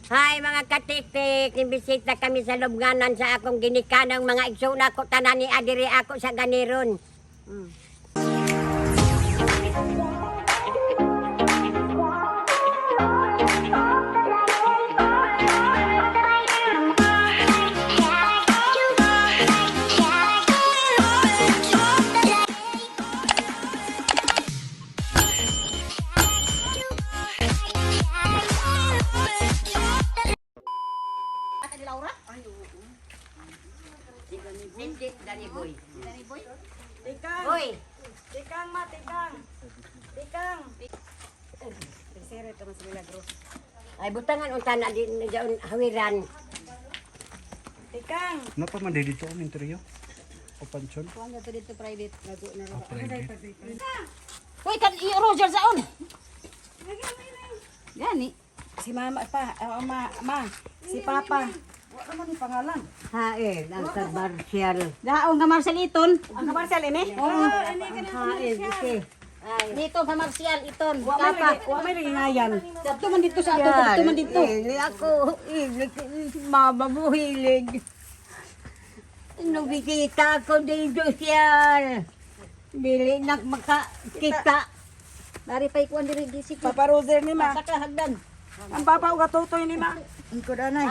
Hi mga katiktik, imbisita kami sa lubnganan sa akong ginikanang mga igsuna ko tanan ni adiri ako sa ganiron. Hindi, Danny Boy. Tikang. Hoy, Tikang ma, tikang. Tikang. Sere ka man sa Milagros. Ay butangan unta na di na hawiran. Tikang. Napa man dito ang interior? O pansyon? Kuan na to dito private. Ah, private. Uy, kan i Roger saon. Gani. Si mama pa, ah, ma, ma, si papa. Wala man ni pangalan. Hae, ang kabarsyal. Daong ka Marcel Iton. Ang kamarsyal ini? Oo. Hae, okay. Ay, Dito ka Marcial Iton. Wa may Kapa. lagi, wa may lagi ngayan. Dito man dito sa ato, dito man dito. Ini ako, ini mama mo hilig. Nung bisita ako dito siya. Dili na makakita. Dari pay kuan diri di sikip. Papa Roser ni ma. Saka hagdan. Ang papa og katutoy ni ma. Tutoy.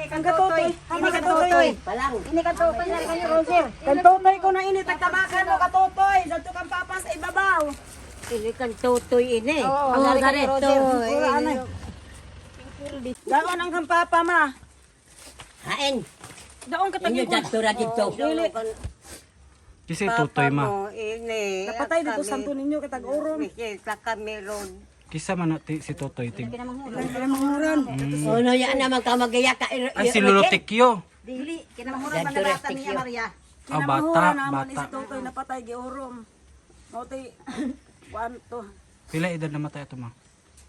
Ang katutoy. Ini katutoy. Palang. Ini ka tutoy na kayo Roger. Katutoy ko na ini tagtabakan mo katutoy. Sadto kang papa sa ibabaw. Ini kan tutoy ini. Oo, Oh, dari Roger. Ura anay. Daon ang kang papa ma. Hain. Daon Inyo katagin ko. daktura dito. Kasi tutoy ma. Ini. Napatay dito santo ninyo kitag oron. Bisita kami ron. Kisa man na si Totoy tig. Kinamahuran. Ono yan naman ka magiya ka. Ay si Lolo Tikyo. Dili kinamahuran man na bata niya Maria. Ah, bata, Kinamahuran naman ni bata. si Totoy napatay giorom. Mao tay kuan to. Pila edad namatay ato ma?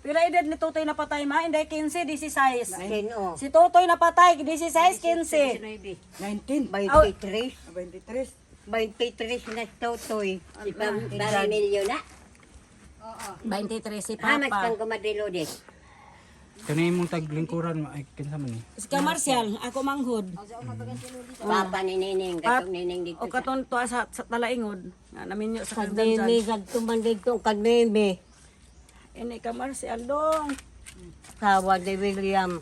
Pila edad ni Totoy napatay ma? Inday 15, 16. Sino? Si Totoy napatay 16, 15. 19. 23. 23. 23 na tutoy. Si Paramilyo na. 23 si Hamas Papa. kang kumadilodis. Kani imong taglingkuran ma ay kinsa man ni? Si ka Marcial, ako manghod. Papa ni Nining, katong Nining dito. O katon to sa talaingod. Nga naminyo sa Kadmeme, kandan. kadtuman dito, kadmeme. Ini ka Marcial dong. Sawa ni William.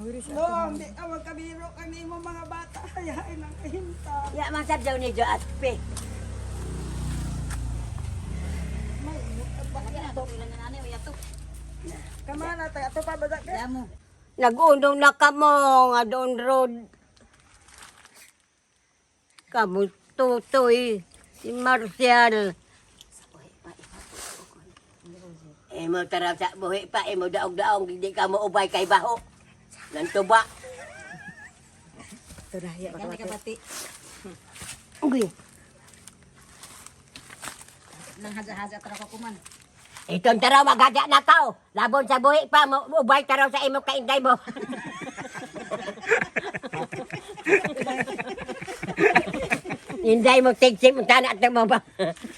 Dong, di ka magkabiro kang imo mga bata. Hayain ang kahinta. Ya, masab daw ni Jo Atpe. Kamana tayo ato pa badak. Nag-unong na kamo nga doon road. Kamu tutoy, si Marcial. Imo taraw sa buhi pa, imo daog-daog, hindi ka mo ubay kay baho. Nantuba. Gani ka pati. Uy. Nang haja-haja tra ko kuman. Itong taraw, maghadya na kao. Labon sa buhi pa, mo, ubay taraw sa imo kainday mo. Inday mo tigsim, tana at mo ba?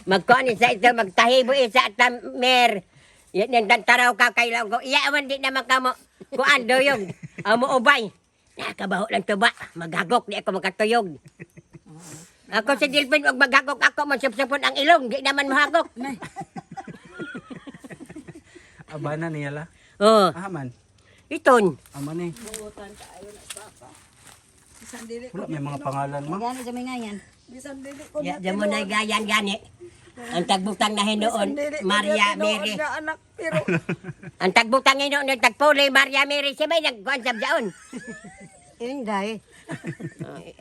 Magkuhan isa ito, magtahibo isa at mer. Yan yung taraw ka kailang ko. Iya man di naman ka mo. Kuan doyog. Amo ubay. Nakabaho lang tuba. Maghagok, di ako makatuyog. Ako si Dilpin, wag maghagok ako, magsupsupon ang ilong, di naman mahagok. Abana niya la. Oh, Ah man. iton. Ama ni. Wala may mga pangalan ma. Gani sa may ngayan. Bisan dili ko Ya, dyan mo na gayan gani. Ang tagbutang na hinuon, Maria Mary. Nga anak pero Ang tagbutang hinuon ng tagpuli, Maria Mary. Siya may nagkuhan sa jaon. Hindi.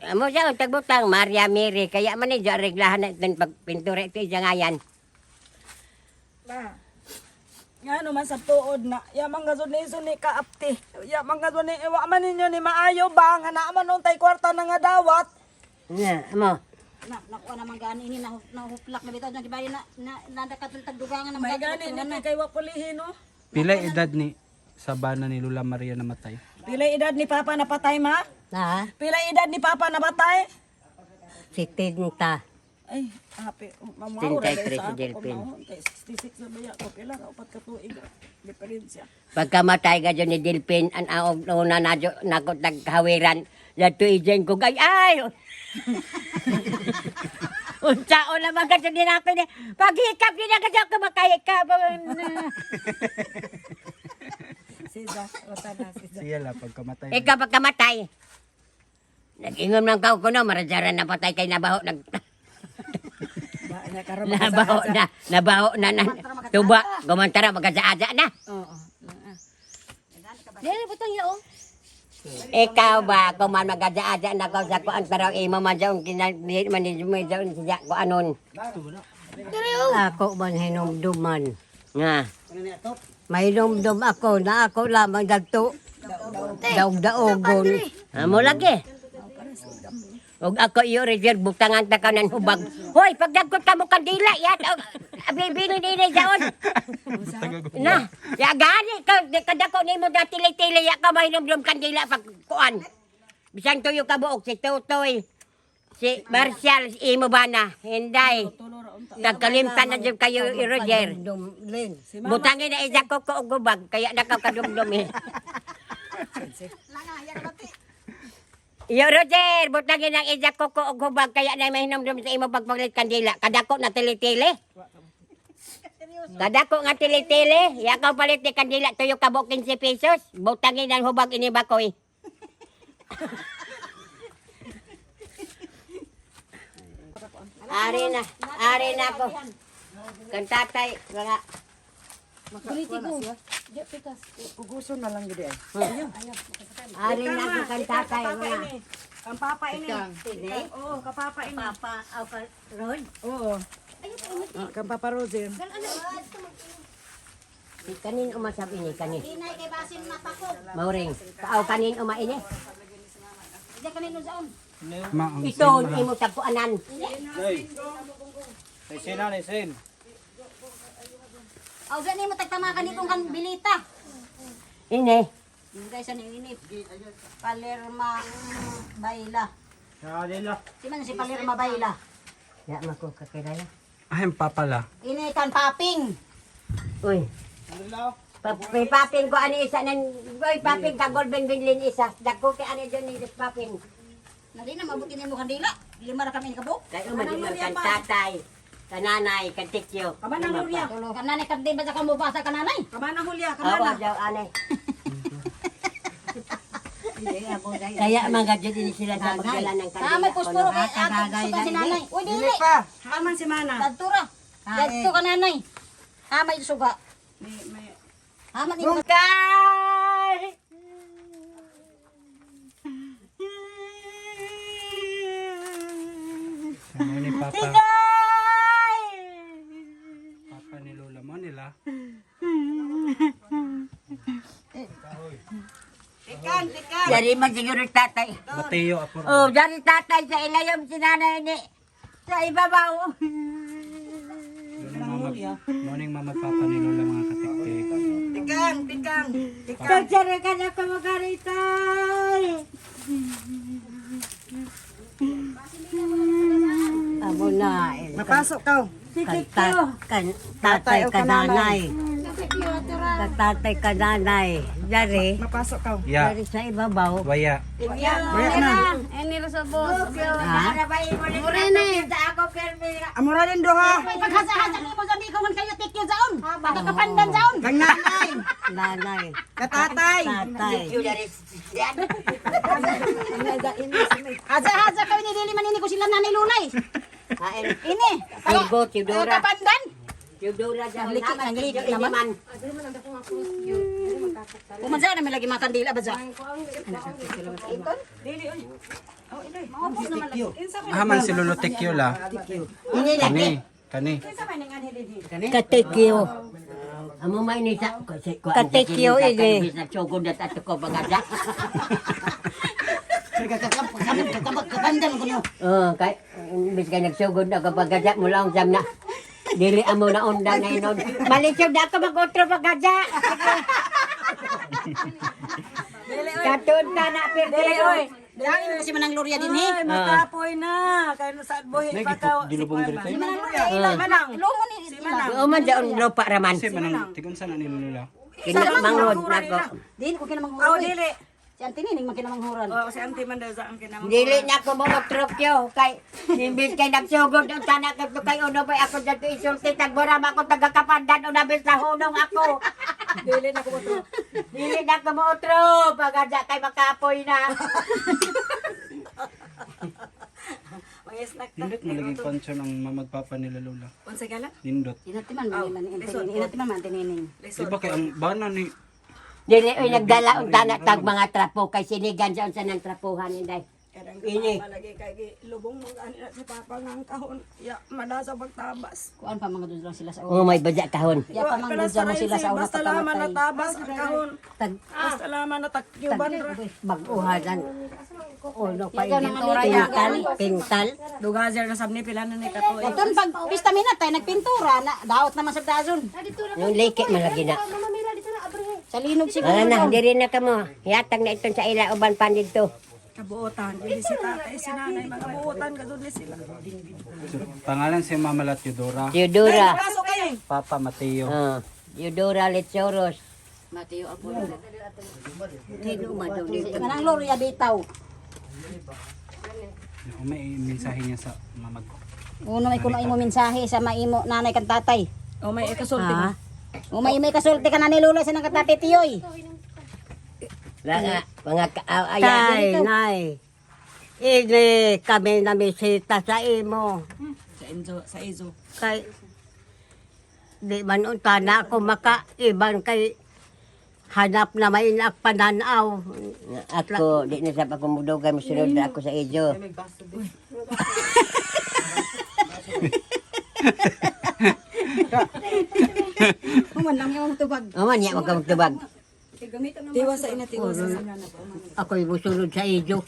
Amo siya ang tagbutang, Maria Mary. Kaya man ni reglahan na itong pagpintura ito isang ngayan. Na. Nga no man sa tuod na, ya man gazon ni iso ni kaapti. Ya man gazon ni iwa man ninyo ni maayo ba nga naa man untay kwarta na nga dawat. Nga, amo. Na nakuha naman gani ini na nahuplak na bitaw na gibayo na na nandakatultag dugangan na May gani ni kay wa kulihin no. Pila edad ni sa bana ni Lola Maria namatay? Pila edad ni Papa napatay ma? Ha? Pila edad ni Papa napatay? Si Tinta. Ay, happy. Mamuha ra 73 sa si ako. Delphine. Kumahon. Kay 66 na ba ko pila ka upat ka tuig. Diferensya. Pagkamatay ka dyan ni Delphine, ang aog una na nako taghawiran. Yato ijen ko kay ay. Unsa o naman ka dyan ako ni. Paghikap din na ka kumakahikap. Siza, rota na siza. Siya la pagkamatay. Ikaw pagkamatay. Nag-ingon man ka ko no, marajaran na patay kay nabaho nag Ba na karon nabaho na nabaho na na tuba gumantara magkasa na. Oo. Dili butang ya oh. Ikaw ba kung man magkasa na ko sa kuan taraw imo man jaon kinali man ni mo jaon siya ko anon. Ako man hinumduman. Nga. Mahinumdum ako na ako lamang dagto. Daog-daogon. Amo lagi. Og ako iyo Roger butangan ta ka ng hubag. Hoy, pagdagkot ka mo kandila ya. Bibili ni jaon. Na, ya gani ka kadako nimo dati-tili ya ka mahinomdom kandila pag kuan. Bisan tuyo ka buok si Totoy. Si Marcial si imo bana, hinday. Nagkalimtan na jud kayo i Roger. Dum, Lin. Butangin na isa ko ko og hubag kaya nakakadumdum eh. Yo Roger, butangin ang isa ko ko og hubag kaya na mahinomdom sa imo pagpalit kandila. Kadako na tili-tili. Kadako nga tili-tili, yakaw palit ni kandila tuyo ka buok 15 pesos. Butangin ang hubag ini bakoy. Ari na ako. Kan tatay, mga Kuguso na lang gid ay. ari na ako kan tatay, mga. Kang papa ini. Oo, kapapa ini. Papa, ako, Rod. Oo. Kang papa Roger. Si kanin umasab ini kanin. Dinay kay basin mapakog. Mauring. Paaw kanin uma ini. Diyan kanino jaon. Ma ang Ito imo tagkuanan. Sin na sin. Aw sa nimo tagtama kanitong kan bilita. Ini. Hindi sa ni ini. Palerma Baila. Si man si Palerma Baila. Ya mako kakilala. Ay, ang papa la. Ini kan paping. Uy. May papin ko ani isa nan uy papin ka golden binlin isa. Dagko kay ani dyan ni papin. Nadi na mabuti nimo kandila. Lima ra kami kabuk. Kay uma di man kan tatay, kananay, kan tikyo. Kaman ang Hulya. Tulo kananay kan din ba sa kamubasa kananay? Kaman ang Hulya, Awa kaman na. daw ani. Kaya mga dyan ini sila sa magdala ng kandila. Sa may posporo kay ato sukan si nanay. Uy dili. Pa, kaman si Mana. Dadto ra. Dadto kananay. Amay suga. May may Aman nimo. Kay! Ano ni papa? Kay! Papa ni Lola mo nila. Tikan, tikan. Dari man siguro tatay. Mateo apo. Oh, dari tatay sa ilayom si nanay ni. Sa ibabaw. Morning mama at papa ni Lola mga katiktik. Tikan, tikan. Tikan. Kagsara ka na kumagaritay. Amo na. eh, Mapasok ka. Kan, kan, tatay Tatay o kananay. Kan tatay kananay. Dari, Mapasok ka. Ya, dari sa ibabaw. waya. Wala na. Ha? Amura din doha. May paghasa-hasa nimo sa di ko man kayo tikyo jaon. Pagkakapandan jaon. Kang nanay, Nanay. katatay. Tatay. Haza-haza kayo ni dili man ini ko sila nanay lunay. Ini. Sigo, Tidora. Kapandan. Tidora dyan. Nagliki, nagliki naman. Pumansa na may lagi mga kandila ba dyan? Haman si Lolo Tekyo la. Ini lagi. Kani, kani. Katikyo. Amo may ni sa Katikyo, ini. Nagsugod at ato ko bagada. Kapandan ko niyo. Oh, kay imbis kay nagsugod ako pagada mo lang jam na. Dili amo na undang na inon. Malisod na ako mag-otro pagada. Katun ta na Dili pirti. oy. Dami mo kasi Manang Gloria din eh. Ay, makapoy na. Kaya sa buhi Nay, pa ka. gilubong diri tayo. Si Manang Gloria ila. Manang. Ilongo ni ila. Oo man daon lupa raman. Kasi manang tigon sa na ni Lola. Kinamanghod nako. Din ko Oh, kinamanghuran. dili. Si Auntie Nining man kinamanghuran. Oh, si auntie man daw sa ang kinamang. Dili na ako mo magtrokyo kay imbis kay nagsugod ang tanak ko kay uno bay ako dyan isulti tagbura ako tagakapandan una bis na hunong ako. Dili na ko mo. Dili na ako mo otro pagada kay makapoy na. Mga snack ta. Nindot mo lagi konsyon ang mamagpapa nila Lola. Unsa ka lang? Nindot. Inati man man man Auntie Nining. Inati man man Auntie Nining. Di ba kay ang bana ni Dili oy nagdala ang tanak tag mga trapo kay sinigan sa unsa ng trapuhan inday. Ini. Palagi kay lubong mo gani na si papa nga ang kahon. Ya, madasa pagtabas. Kuan pa mga dudlong sila sa una. Oh may badya kahon. Ya pa mga dudlong mo sila sa una Basta laman pagkamatay. natabas ang kahon. Tag Basta laman natakyuban ra. baguhanan. Uno pa Yagaw ini. ng alita. Pintal, pintal. Dugazer na sabni pila na ni katuig. Katon pag pista minatay nagpintura na daot naman sa dazon. Yung liki man lagi na. Sa linog siguro. Wala na, diri na kamo. Yatag na itong sa ila uban pan dito. Kabuotan dili si tatay si nanay mga buotan kadud ni sila. Pangalan si Mama La Teodora, Theodora. Kaso kay Papa Mateo. Oh, Theodora Letsoros. Mateo Apollo. Sino man daw dito? Manang Gloria bitaw. May mensahe niya sa mamag. Uno may kuno imo mensahe sa maimo nanay kan tatay. Oh, may ikasulti. Ha? O may may kasulti ka na ni Lola sa nang tatay tiyoy. Mga mga ayan. Tay, nay. Ini kami namisita sa imo. Sa Enzo, sa Izo. Kay di man unta na ako makaiban kay hanap na may inak pananaw. Ako, di na sa pagkumudugay, musunod na ako sa ijo. Human lang yung tubag. O man, niya wag ka magtubag. Tiwa sa ina, tiwa sa ina. Ako'y musunod sa iyo.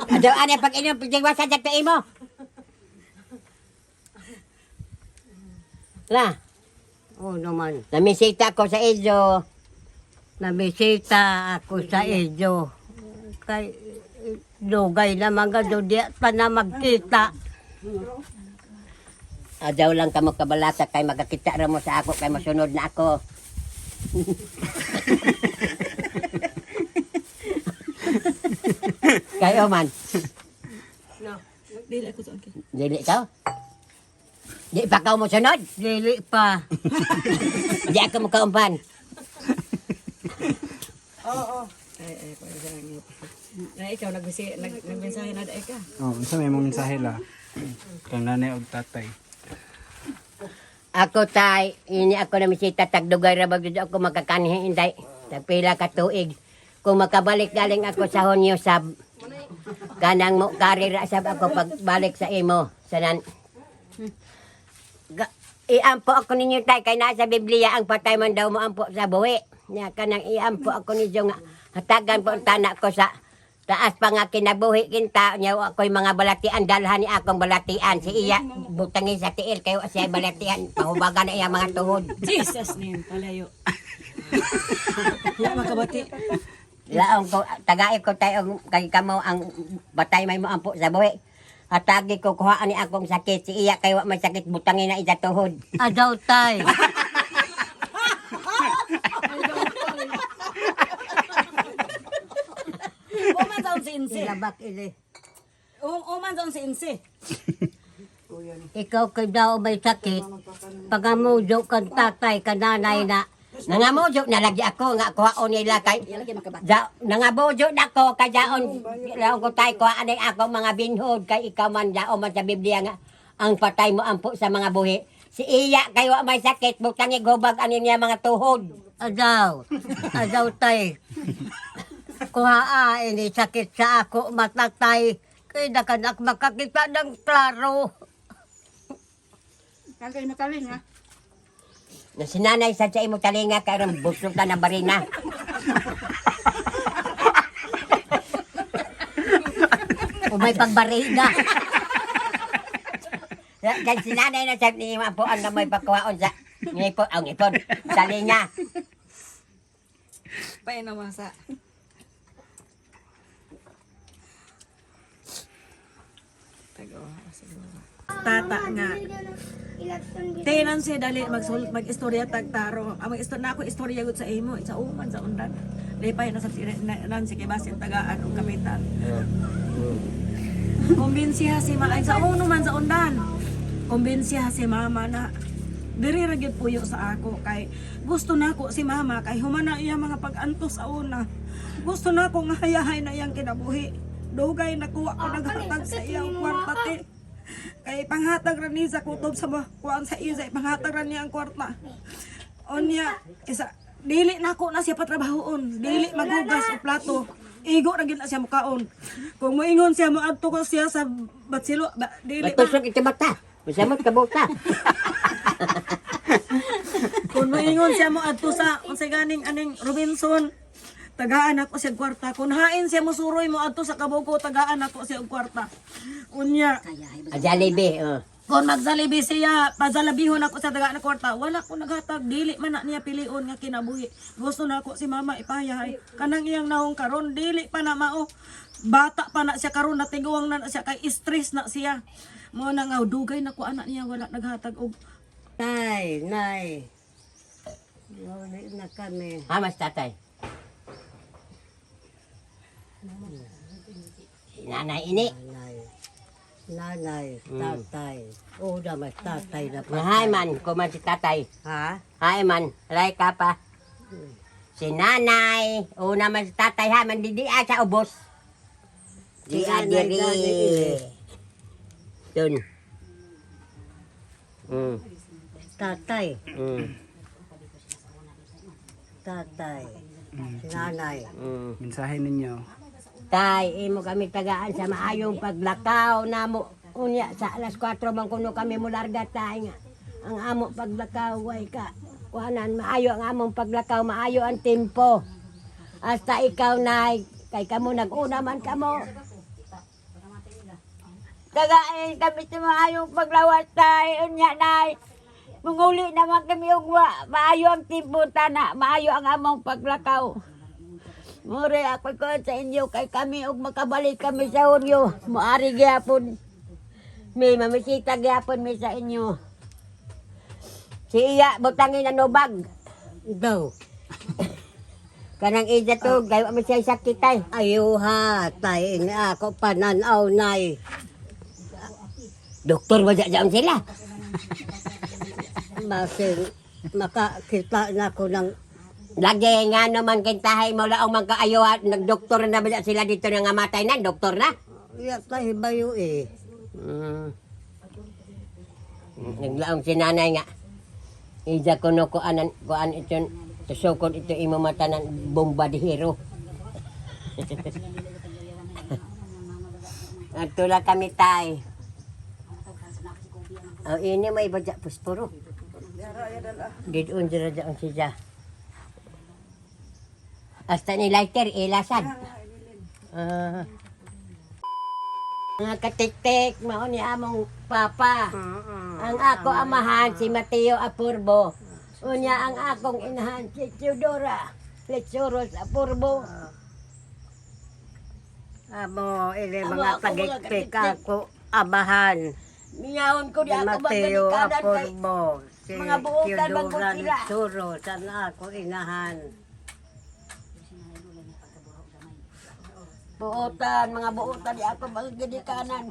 Adaw, ano, pag inom, pagdiwa sa dagta imo. La, Oo naman. namisita ako sa ijo. Namisita ako sa iyo. Kay dugay na mga di pa na magkita. Adaw lang ka mo kabalasa kay magkakita ra mo sa ako kay masunod na ako. Kayo man. Dili ako sa akin. Dili ka? Di pa ka mo sunod? Dili pa. Di ako mo kaumpan. Oo. Ay, ay, ko sa langit. Na ikaw nagbisi nag nagmensahe na daay ka. Oh, unsa may imong mensahe la? Kang nanay og tatay. Ako tay, ini ako na misita tagdugay ra bagyo ako makakanhi inday. Tagpila ka tuig. Kung makabalik galing ako sa Honyo sab kanang mo karira sab ako pagbalik sa imo sanan. Ga, iampo ako ninyo tay kay nasa Biblia ang patay man daw mo ampo sa buhi. Nya kanang iampo ako ninyo nga hatagan po ang tanak ko sa taas pa nga kinabuhi kinta nya wa ako'y mga balatian dalhan ni akong balatian si iya butangin sa tiil kayo siya balatian pahubagan na iya mga tuhod. Jesus name, palayo. Ya makabati. Laong ko tagay ko tayo kay kamo ang batay may mo ampo sa buhi. Hatagi ko kuhaan ni akong sakit si iya kay wa may sakit butangin na iya tuhod. Adaw tay. Uman sa si Insi. Ilabak ili. Uman sa si Insi. Ikaw kay daw may sakit. Pangamujo kang tatay kananay na. Nangamujo na lagi ako nga kuhaon nila kay Ya lagi makabati. Da, nangabujo na ko kay daon laon ko tay kuhaan ay ako mga binhod kay ikaw man daon man sa Biblia nga ang patay mo ampo sa mga buhi. Si iya kay wa may sakit butang igubag ani niya mga tuhod. Adaw. Adaw tay. Kuha ini sakit sa ako matatay. Kay nakanak makakita ng klaro. Kagay mataling ha. Na sinanay sa sa imo talinga kay aron busog ka na barina. O may pagbarina. Kay sinanay na sa ni ampo ang may pagkuhaon sa ngipon ang ngipon talinga. Painom sa. Tago, siguro. Tata nga. Tenan siya dali magsul mag-istorya tagtaro. Ang mag-istorya na ako istorya gud sa imo, sa uman sa undan. Lipay na sa nan si kay basin tagaan og kapitan. Kumbinsiha si ma ay, sa uno man sa undan. Kumbinsiha si mama na diri ra gyud puyo sa ako kay gusto nako si mama kay human na iya mga pag-antos sa una. Gusto nako nga hayahay na iyang kinabuhi. Dugay nakuha ko naghatag sa iyang kwarta te. Kay panghatag ra ni sa kutob sa kuan sa iya sa panghatag ra niya ang kwarta. Unya isa dili nako na siya patrabahoon, dili maghugas og plato. Igo ra gyud na siya mukaon. Kung moingon siya moadto ko siya sa batsilo, ba, dili ba? Matusok ito mata. Masamot ka buta. Kung moingon siya mo adto sa unsay ganing aning Robinson, tagaan ako siya og kwarta. Kung hain siya mosuroy mo adto sa Kabugo, tagaan ako siya og kwarta. Unya, Jollibee, oh. kung magsalibi siya, pazalabihon ako sa tagaan na kwarta. Wala ko naghatag, dili man na niya pilion nga kinabuhi. Gusto na ako si mama ipayahay. Kanang iyang naong karon, dili pa na mao. Bata pa na siya karon, natiguang na, na siya kay stress na siya. Mo na nga dugay na ko anak niya wala naghatag og Nay, nay. Uli na kami. Hamas tatay. Si Nanay ini. Nanay. Nanay, tatay. Una mas tatay na pa. Hay man, kuman si tatay. Ha? Hay man, ray ka pa. Si nanay, una man si tatay ha, man di sa ubos. Di Si nanay diri. gani ini. Dun. Tatay. Tatay. Nanay. Mensahe ninyo. Tay, imo kami tagaan sa maayong paglakaw namo. Unya sa alas 4 man kuno kami mularga tay nga. Ang amo paglakaw way ka. Kuhanan maayo ang among paglakaw, maayo ang tempo. Hasta ikaw nay, kay kamo nag-una man kamo. Tagain kami sa maayong paglawas tay, unya nay. Munguli naman kami og maayo ang tempo tana, maayo ang among paglakaw. More ako ko sa inyo kay kami og makabalik kami sa Hunyo. Moari gyapon. May mamisita gyapon mi sa inyo. Si iya butangin ang nubag. Daw. Kanang ija to kay wa man siya sakit ay. Ayuha, tay. Ini ako pananaw, nay. Doktor ba dyan sila? Basin, makakita na ko ng Lagi nga naman kintahay mo laong man kaayo at nagdoktor na ba sila dito nga matay na, doktor na. Ya, tayo bayo eh. Naglaong si nanay nga. Ija kuno ko anan kuan ito tusukon ito imo mata ng bomba di hero. Nagtula kami tay. Oh, ini may badya puspuro. Didun dira dyan siya. Hasta ni lighter ilasan. Ah. Mga katiktik, mao ni among papa. Ang ako amahan si Mateo Apurbo. Unya ang akong inahan si Teodora Lechuros Apurbo. Amo, ili Amo, mga ako mga pagikpik katiktik. ako abahan. Miyahon ko Si di ako Mateo magkalikanan kay Apurbo, si mga buotan man ko Teodora sila. Litsuro, san ako inahan. Buotan, mga buotan di ako magdedikanan.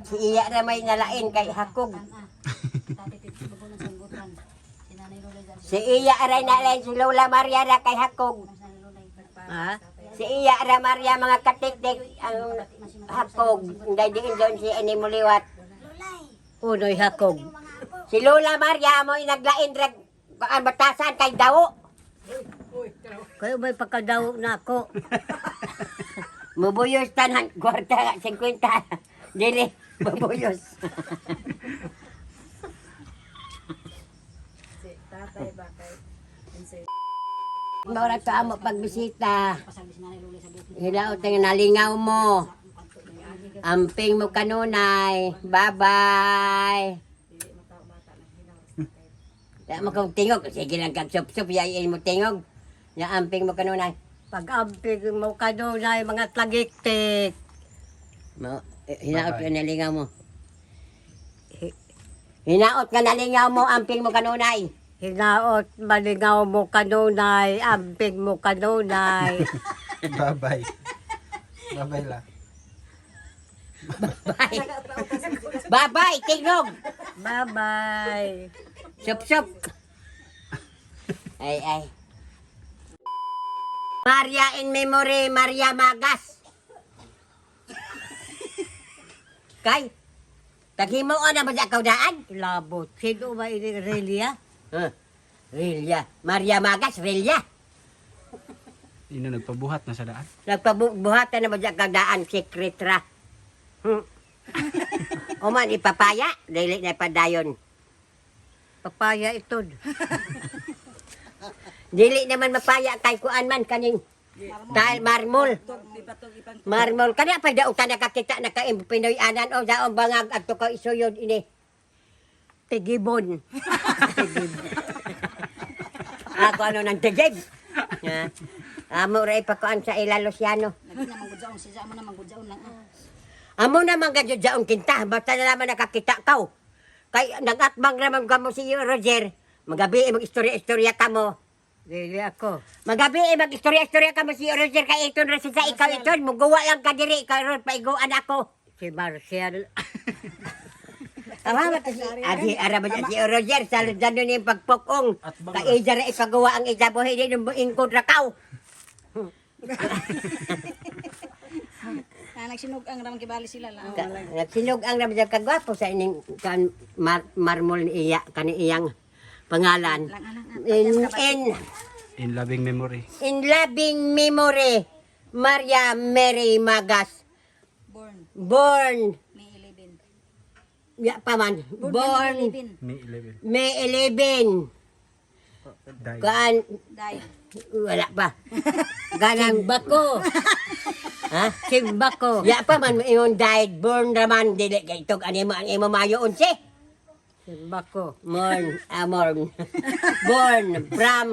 Si iya na may nalain kay Hakog. Si iya aray nalain si Lola Maria ra kay Hakog. Ha? Si iya ra Maria mga katiktik ang Hakog. Hindi diin doon si ani muliwat. Unoy hakog. Si Lola Maria mo naglain rag ang batasan kay dawo. Kayo may pagkadaw na ako. Mubuyos tanan kwarta 50. Dili mubuyos. Tatay ba kay Mura to amo pagbisita. Hilaot ang nalingaw mo. Amping mo kanunay. Bye-bye. Kaya mo kong tingog. Sige lang kag sup-sup, yayin mo tingog. Ya amping mo kanunay. Pag-amping mo kanunay mga tlagiktik. Mo, eh, hinaot Bye-bye. nga nalingaw mo. Hinaot nga nalingaw mo, amping mo kanunay. Hinaot malingaw mo kanunay, amping mo kanunay. Bye-bye. Bye-bye la. Bye. Bye-bye, tingog. Bye-bye. Sup-sup. Ay, ay. Maria in memory, Maria Magas. Kay, taghimo na ba sa kaudaan? Labot. Sino ba ini Relia? Huh? Rilya. Maria Magas, Rilya. Ino nagpabuhat na sa daan. Nagpabuhatan na ba sa kaudaan, secret ra. Oman, ipapaya, dili na padayon. Papaya ito. Dili naman mapaya kay kuan man kaning dahil marmol. Marmol kana pa daw ta nakakita na ka Pinoy anan o daong bangag adto ka isuyod ini. Tigibon. Ako ano nang tigib. Ha? Amo ra ipakuan sa ila Luciano. Lagi na manggudyaon siya mo na manggudyaon lang. Ah. Amo na man gadyo jaon kinta basta na naman nakakita kaw. Kay nagatbang raman kamo si Roger. Magabi mag-istorya-istorya kamo. Dili ako. Magabi mag-istorya-istorya kamo si Roger kay iton ra sa ikaw iton muguwa lang ka diri kay ron paiguan ako. Si Marcel. Awa si Adi ara ba si Roger sa dano ni pagpokong. At bang Kay ija ra ipagawa ang ija buhi di nung ingkod ra kaw. Na nagsinog ang ramang kibali sila lang. Nagsinog ang ramdam kagwapo sa ining kan marmol ni iya kani iyang pangalan. In in In loving memory. in loving memory Maria Mary Magas Born born May 11. ya pa man born 11. May 11. May 11 Die. Kuan Die. wala pa. Ganang Simbako. Ha? Simbako. Ya pa man imong died born raman dili kay itog ani mo ang imo mayo unsi. Simbako. Born, born. Born from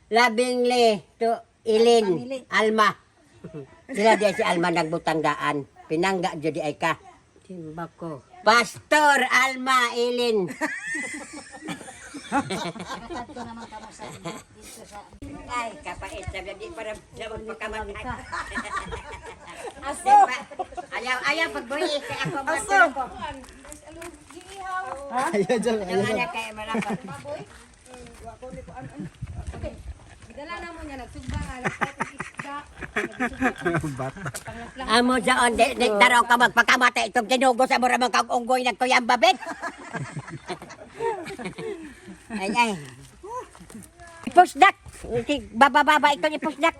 lovingly to Ilin Alma. Sila di si Alma nagbutang daan. Pinangga jud di ay ka. Simbako. Pastor Alma Ilin. Nakatadto naman kamo sa dito sa Ay, kapait sabi di para sa magpakamatay. Aso. Ayaw, ayaw pagbuhi kay ako Aso. Ayaw dyan. Ayaw anak kay malapit. Bata. Amo jaon di di taraw ka magpakamatay itong tinugo sa mura mga kag unggoy nagkuyang babit. Ay ay. Ipusdak. Bababa ito ni pusdak.